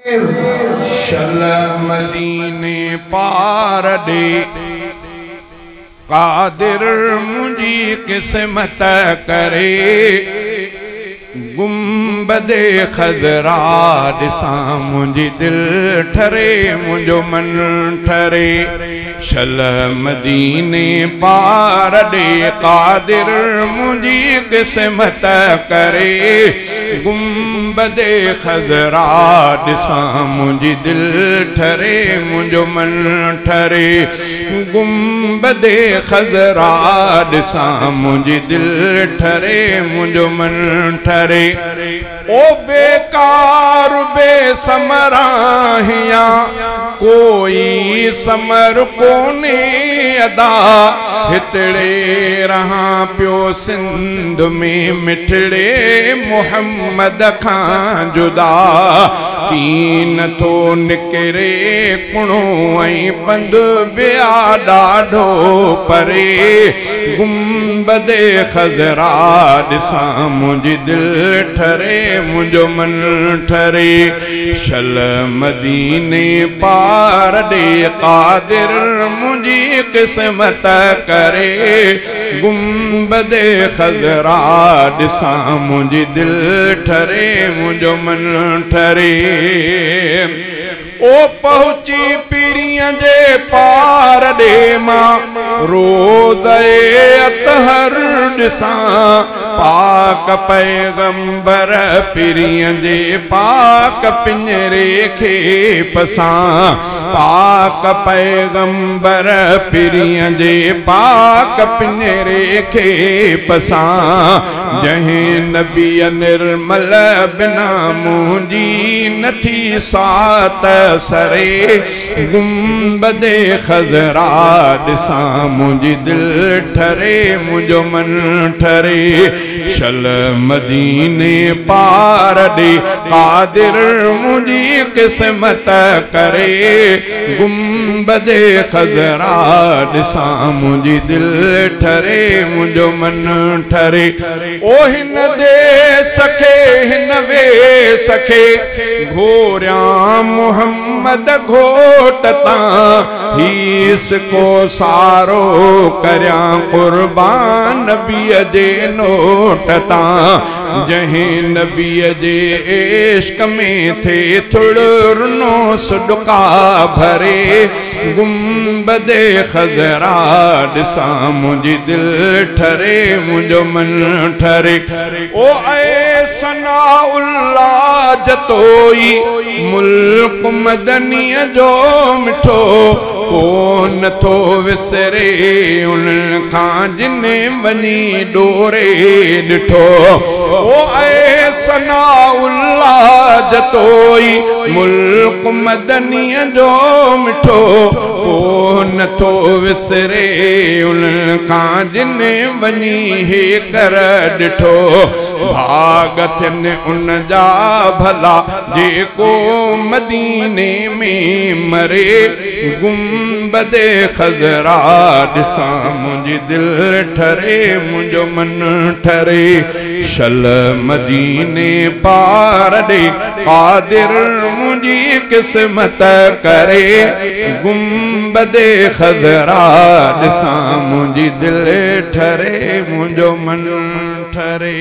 शल मदीने पार दे कादिर मुंहिंजी क़िस्मत करे गुंबदे ख़ज़रा ॾिसां मुंहिंजी दिलि ठरे मुंहिंजो मन ठरे। शल मदीने पार ॾे कादिर मुंहिंजी क़िस्मत करे गुंबदे ख़ज़रा ॾिसां मुंहिंजी दिलि ठरे मुंहिंजो मन ठरे। गुंबदे ख़ज़रा ॾिसां मुंहिंजी दिलि ठरे मुंहिंजो मन ठरे। ओ बेकार बेसमराहिया कोई समर कोने अदा हितड़े रहा पियो सिंध में मिठड़े मोहम्मद खां जुदा। तीन थो निकिरे कुणो ऐं पंध बिया ॾाढो परे गुंबदे ख़ज़रा ॾिसां मुंहिंजी दिलि ठरे मुंहिंजो मन ठरे। शल मदीने पार ॾे कादिर मुंहिंजी क़िस्मत करे गुंबदे ख़ज़रा ॾिसां मुंहिंजी दिलि ठरे मुंहिंजो मन ठरे। ओ पहुची पीरीअ जे पार ॾे मां रोज़े अतहर ॾिसां पाक पैगंबर पीरीअ जे पाक पिंजरे खे पसां पाक पैगंबर पीरीअ जे पाक पिंजरे खे पसां। जंहिं नबी निर्मल बिना मुंहिंजी नथी सात सरे गुंबदे ख़ज़रा ॾिसां मुंहिंजी दिलि ठरे मुंहिंजो मन ठरे। शल मदीने पार ॾे कादिर मुंहिंजी क़िस्मत करे गुंबदे ख़ज़रा ॾिसां मुंहिंजी दिलि ठरे मुंहिंजो मन ठरे। ओ हिन देस खे हिन वेस खे घोरियां मोहम्मद घोट तां हीस को सारो करियां क़ुर्बान नबीअ जे नोट तां। जंहिं नबीअ जे इश्क में थे थुड़नो सुडका भरे गुंबदे ख़ज़रा ॾिसां मुंहिंजी दिलि ठरे मुंहिंजो मन ठरे। ओ ऐ सनाउल्ला जतोई मुल्क मदनीअ जो मिठो कोन थो विसरे उन्हनि खां जिन वञी ॾोरे ॾिठो। ओ ऐ सनाउल्ला जतोई मुल्क मदनीअ जो मिठो कोन थो विसरे उन्हनि खां जिन वञी हे कर ॾिठो। भाग थियनि उन जा भला जेको मदीने में मरे गुंबदे ख़ज़रा ॾिसां मुंहिंजी दिलि ठरे मुंहिंजो मन ठरे। शल मदीने पार ॾे कादिर मुंहिंजी क़िस्मत करे गुंबदे ख़ज़रा ॾिसां मुंहिंजी दिलि ठरे मुंहिंजो मन ठरे।